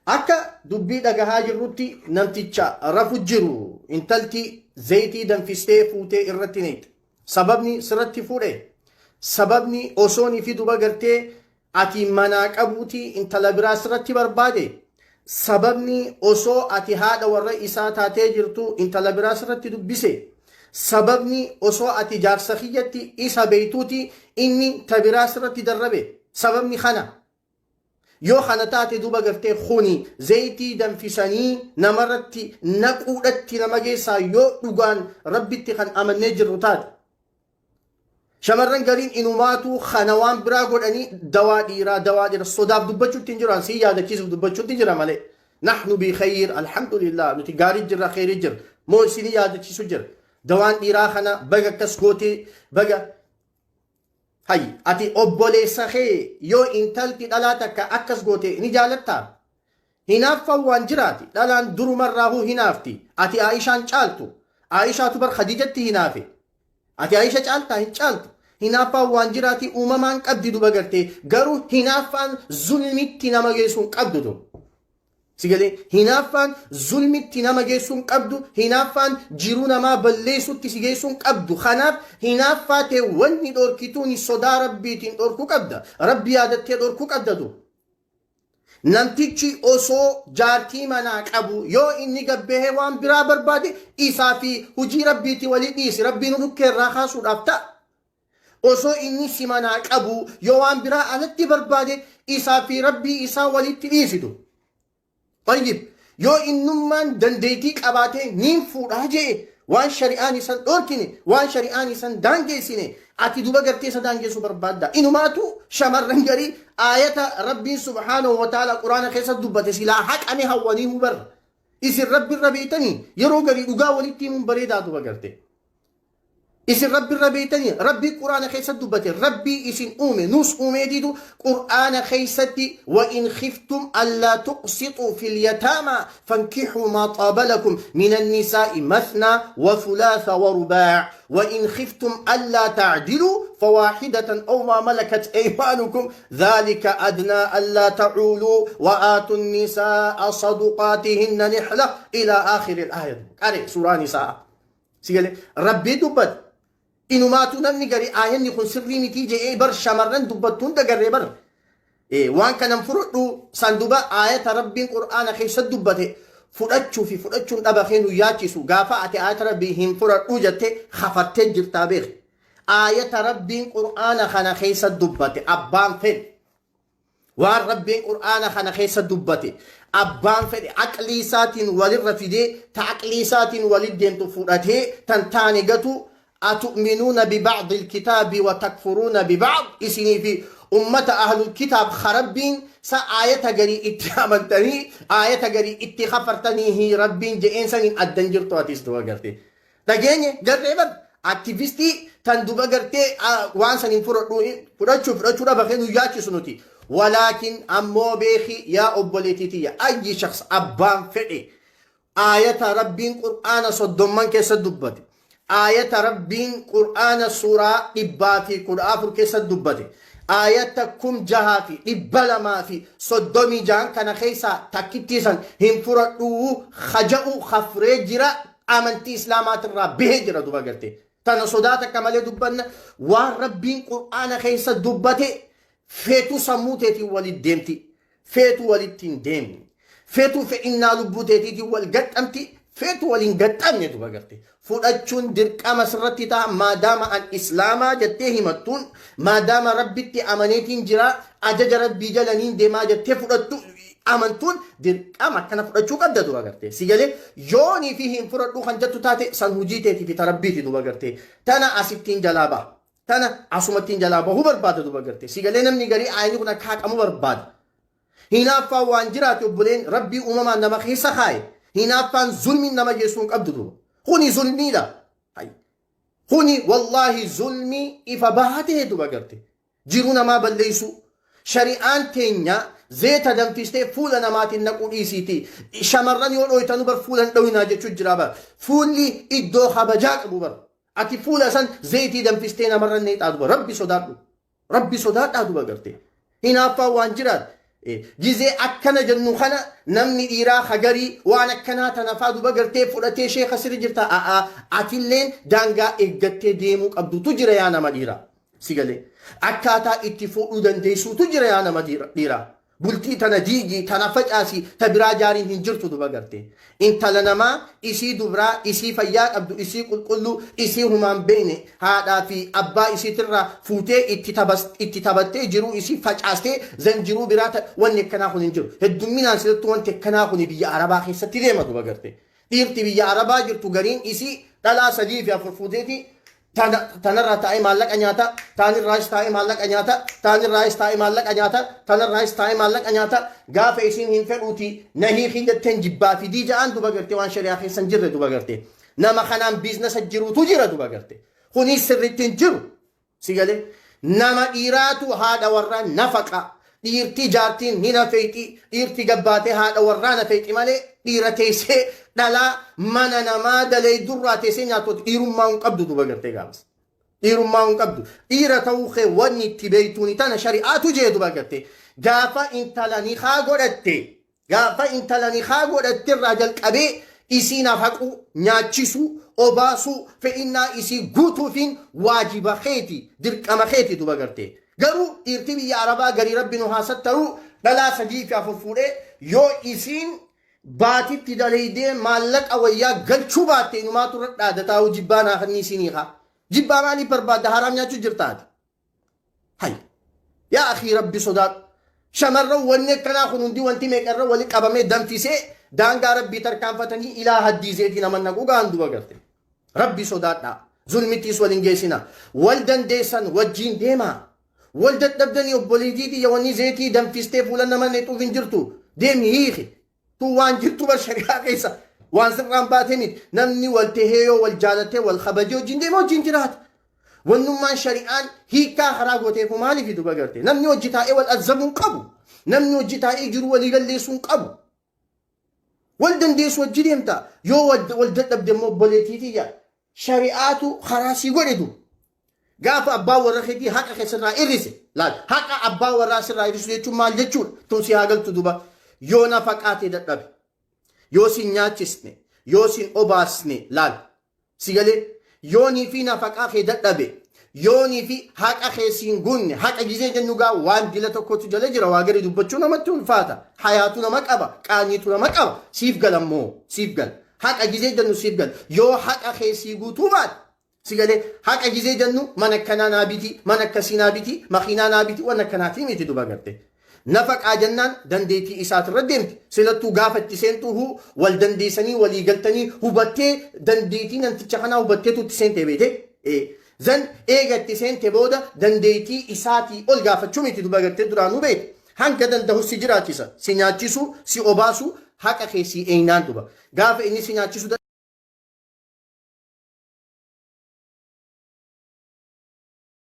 Akka dubbii dhagahaa jirrutti namticha rafu jiru intalti zayitii danfistee fuutee irratti neexe. Sababni sirratti fuudhe, sababni osoon fi duba gartee ati manaa qabuuti intala biraa sirratti barbaade, sababni osoo ati haadha warra isaa taatee jirtu intala biraa sirratti dubbise, sababni osoo ati jaarsa kiyyatti isa beeytuuti inni ta biraa sirratti darrabe, sababni kana. Yoo kana taate duuba gartee kuni zayitii danfisanii namarratti naquudhatti nama geessaa yoo dhugaan Rabbitti kan amannee jirru taate. Shamarran gariin inumaatuu kana waan biraa godhanii dawaa dhiiraa dawaa dhiira sodaaf dubbachuutti hin jiru sii yaadachiisuuf dubbachuutti jira malee. Nahnu bi khayir, alhamdulillah, nuti gaarii jirra, khayrii jirra, moo isinii yaadachiisu jira. Dawaan dhiiraa kana baga akkas gootee baga. Hay, ati obboleessa kee yoo intalti dhalaa takka akkas goote ni jaalattaa? Hinaaffaan waan jiraati. Dhalaan durumarraahuu hinaafti. Ati Aayishaan caaltu. Aayishaatu bar Khadiijatti hinaafe. Ati Aayisha caaltaa? Hin caaltu. Hinaaffaan waan jiraati, uumamaan qabdi duba gartee. Garuu hinaaffaan zulmitti nama geessuun qabdu tun. Si galee? Hinaaffaan zulmitti nama geessuu hin qabdu, hinaaffaan jiruu namaa balleessutti si geessuu hin qabdu. Kanaaf hinaaffaa tee wanni dhorkituuni sodaa Rabbiitiin dhorkuu qabda. Rabbi yaadattee dhorkuu qabda du. Namtichi osoo jaartii manaa qabu yoo inni gabbahee waan biraa barbaade, isaa fi hojii Rabbiitii walii dhiisi. Rabbiin dhukkee irraa kaasuudhaaf ta'a. Osoo inni si manaa qabu yoo waan biraa alatti barbaade, isaa fi Rabbii isaa walitti dhiisitu. Tayyib, yoo innummaan dandeettii qabaatee niin fuudhaa je'e, waan shari'aan isan dhorkine, waan shari'aan isan daangeessine, ati duba gartee isa daangeessuu barbaadda. Inumaatu shamarran garii aayata Rabbiin subhaanahu wa ta'ala Quraana keessa dubbate silaa haqame hawwanii hubarra. Isin Rabbi irra beeytanii? Yeroo garii dhugaa walitti himuun bareedaa duba garte. Isin Rabbi irra beeytanii? Rabbii Quraana keessa dubbate, Rabbii isin uume nus uumeetiitu Quraana keessatti: wa in khiftum allaa tuqsixuu fil yataamaa fankixuu maa xaaba lakum min annisaa'i mathnaa wa thulaatha wa rubaa' wa in khiftum allaa ta'diluu fawaahidatan aw maa malakat aymaanukum dhalika adnaa allaa ta'uuluu wa aatu nisaa'a saduqaatihinna nihla ila aakhiri al-aaya. Qare suuraa Nisaa. Si galee? Rabbii dubbate. Inumaatu namni gari aayanni kun sirrii mitii je'ee bar shamarran dubbattu hunda garree bar. Waan kanan fudhadhu san duba aayata Rabbiin Qur'aana keessa dubbate fudhachuu fi fudhachuun dhaba kee nu yaachisu. Gaafa ati aayata Rabbii hin fudhadhu jette, kafartee jirtaa beek. Aayata Rabbiin Qur'aana kana keessa dubbate abbaan fedhe. Waan Rabbiin Qur'aana kana keessa dubbate abbaan fedhe aqlii isaatiin walirra fidee, ta aqlii isaatiin walit deemtu fudhatee tan taane gatu. Atu'minuuna bibacdi ilkitaabi wa takfuruuna bibacd. Isinii fi ummata ahlul kitaab ka Rabbiin sa aayata garii itti amantanii aayata garii itti kafartaniihi Rabbiin je'een saniin addan jirtu. Atis du'a garte dhageenye garree bar aktivistii tan duba gartee waan saniin fudhadhu fudhachuu fudhachuu dhaba kee nu yaachisu nuti. Walaakin ammoo beeki yaa obboleettii tiyya, ayyi shakhs abbaan fedhe aayata Rabbiin Qur'aana 30n keessa dubbate, aayata Rabbiin Qur'aana suuraa 114 keessa dubbate, aayata 6236n kana keessaa takkittii san hin fudhadhuu haja'u kafree jira, amantii islaamaatirraa bahee jira duba gartee. Tana sodaa takka malee dubbanna. Waan Rabbiin Qur'aana keessa dubbate feetu sammuu teetiin walit deemti, feetu walitti hin deemne, feetu fedhinnaa lubbuu teetiitiin wal gaxxamti, feetu waliin gaxxamne duba garte. Fudhachuun dirqama sirratti ta'a maadaama an islaamaa jettee himattuun, maadaama Rabbitti amaneetiin jira, ajaja Rabbii jalaniin deemaa jettee fudhattu amantuun, dirqama akkana fudhachuu qabda duba gartee. Si galee? Yoonii fi hin fudhadhu kan jettu taate, san hujii teetii fi ta Rabbiiti duba gartee. Tana asittiin jalaa baha, tana asumattiin jalaa bahuu barbaada duba gartee. Si galee? Namni garii aayini kun akka haqamu barbaada. Hinaaffaan waan jiraate obboleen, Rabbii uumamaan nama keessa kaaye. Hinaaffaan zulmiin nama geessuu hin qabdu duba. Kuni zulmiidha. Kuni wallaahi zulmii ifa bahaa ta'e duba garte. Jiruu namaa balleessuu. Shari'aan teenya zeeta danfistee fuula namaatiin naquu dhiisiiti. Shamarran yoo dhooytanu bar fuula hin dhooyinaa jechuun jira bar. Fuulli iddoo kabajaa qabu bar. Ati fuula san zeetii danfistee namarra neexaa duba. Rabbi sodaadhu. Rabbi sodaadhaa duba garte. Hinaaffaan waan jiraat. Gizee akkana jennu kana namni dhiiraa hagarii waan akkanaa tana faa duba gartee fudhatee sheeka sirri jirta. A'aa, atilleen daangaa eeggattee deemuu qabdutu jira yaa nama dhiiraa. Si galee akkaataa itti fuudhuu dandeessuutu jira yaa nama dhiiraa. Bultii tana diigii, tana facaasii, ta biraa jaariin hin jirtu duba gartee. Intala namaa isii dubraa, isii fayyaa qabdu, isii qulqulluu, isii humaan beeyne, haadhaa fi abbaa isiitirraa fuutee itti taphattee jiruu isii facaastee zan jiruu biraa wanni akkanaa kun hin jiru. Heddumminaan silattuu wanti akkanaa kun biyya Arabaa keessatti deema duba gartee. Dhiirti biyya Arabaa jirtu gariin isii dhalaa 3 fi 4 fuuteeti tanarraa taa'ee maallaqa nyaata, taanirraayis taa'ee maallaqa nyaata, taanirraayis taa'ee maallaqa nyaata, tanarraayis taa'ee maallaqa nyaata. Gaafa isiin hin fedhuuti na hiikii jetteen jibbaa fidii ja'aan duba gartee, waan shari'aa keessa hin jirre duba gartee. Nama kanaan business jiruutu jira duba gartee. Kunis sirriitti hin jiru. Si galee nama dhiiraatu haadha warraa nafaqa. Dhiirti jaartiin ni nafeexi, dhiirti gabbaatee haadha warraa nafeexi malee dhiira teessee dhalaa mana namaa daleeydurraa teessee nyaattooti dhiirummaa hin qabdu duba gartee gaafas. Dhiirummaa hin qabdu. Dhiira ta'uu kee wanni itti beeytuuni tana shari'aatu jee duba gartee. Gaafa intala nikaa godhatte, gaafa intala nikaa godhatte irraa jalqabee isii nafaquu, nyaachisuu, obaasuu, fedhinnaa isii guutuufiin waajiba keeti, dirqama keeti duba gartee. Garuu dhiirti biyya Arabaa garii, rabbi nu haa sattaruu, dhalaa 3 fi 4 fuudhee yoo isiin baatitti daleeydee maallaqa wayyaa galchuu baatte inumaatu irra dhaadataa jibbaa naa kannii isinii haa. Jibbaa maaliif barbaadda? Haraam nyaachuu jirtaati. Hay. Yaa akhii, rabbi sodaadhu. Shamarran wanni akkanaa kun hundi wanti meeqarra wali qabamee danfisee daangaa rabbii tarkaanfatanii ilaa haddiiseetii nama naquu gahan duba garte. Rabbi sodaadhaa. Zulmittiis wal hin geessina. Wal dandeessan wajjiin deemaa. Wal dadhabdanii obboleettii tiyya, wanni zeetii danfistee fuula nama nexuuf hin jirtu. Deemi hiiki. Tun waan jirtu bar shari'aa keessa. Waan sirraan baatee miti. Namni wal tahee yoo wal jaalatee wal kabajee wajjin deema, wajjin jiraata. Wannummaan shari'aan hiikkaa karaa gooteefu maaliif duba garte? Namni hojii taa'ee wal azzabuu hin qabu. Namni hojii taa'ee jiru walii balleessuu hin qabu. Wal dandeessu wajji deemta. Yoo wal dadhabde immoo, obboleettii tiyya, shari'aatu karaa sii godhetu. Gaafa abbaa warra keetii haqa keessarraa hir'ise, laal, haqa abbaa warraa sirraa hir'isu jechuun maal jechuudha? Tun si haa galtu duba. Yoo nafaqaatee dadhabe, yoo sin nyaachisne, yoo sin obaasne, laal. Si galee yoonii fi nafaqaa kee dadhabe, yoonii fi haqa kee siin guunne. Haqa gizee jennu gaa waan dila tokkotu jala jira, waa gadi dubbachuu namatti ulfaata, hayaatu nama qaba, qaanyiitu nama qaba. Siif gala immoo, siif gala. Haqa gizee jennu siif gala. Yoo haqa kee sii guutuu baate, si galee, haqa gizee jennu mana akkanaa naa biti, mana akkasii naa biti, makiinaa naa biti, waan akkanaatii miti duba garte. Nafaqaa jennaan dandeettii isaatirra deemti. Silattuu gaafa itti seentuu huu wal dandeessanii walii galtanii hubattee, dandeettii namticha kanaa hubatteetu itti seente beete. Zan eega itti seente booda dandeettii isaatii ol gaafachuu miti duba gartee, duraanuu beete. Hanga danda'u si jiraachisa. Si nyaachisu, si obaasu, haqa kee si eenyaan duba. Gaafa inni si nyaachisu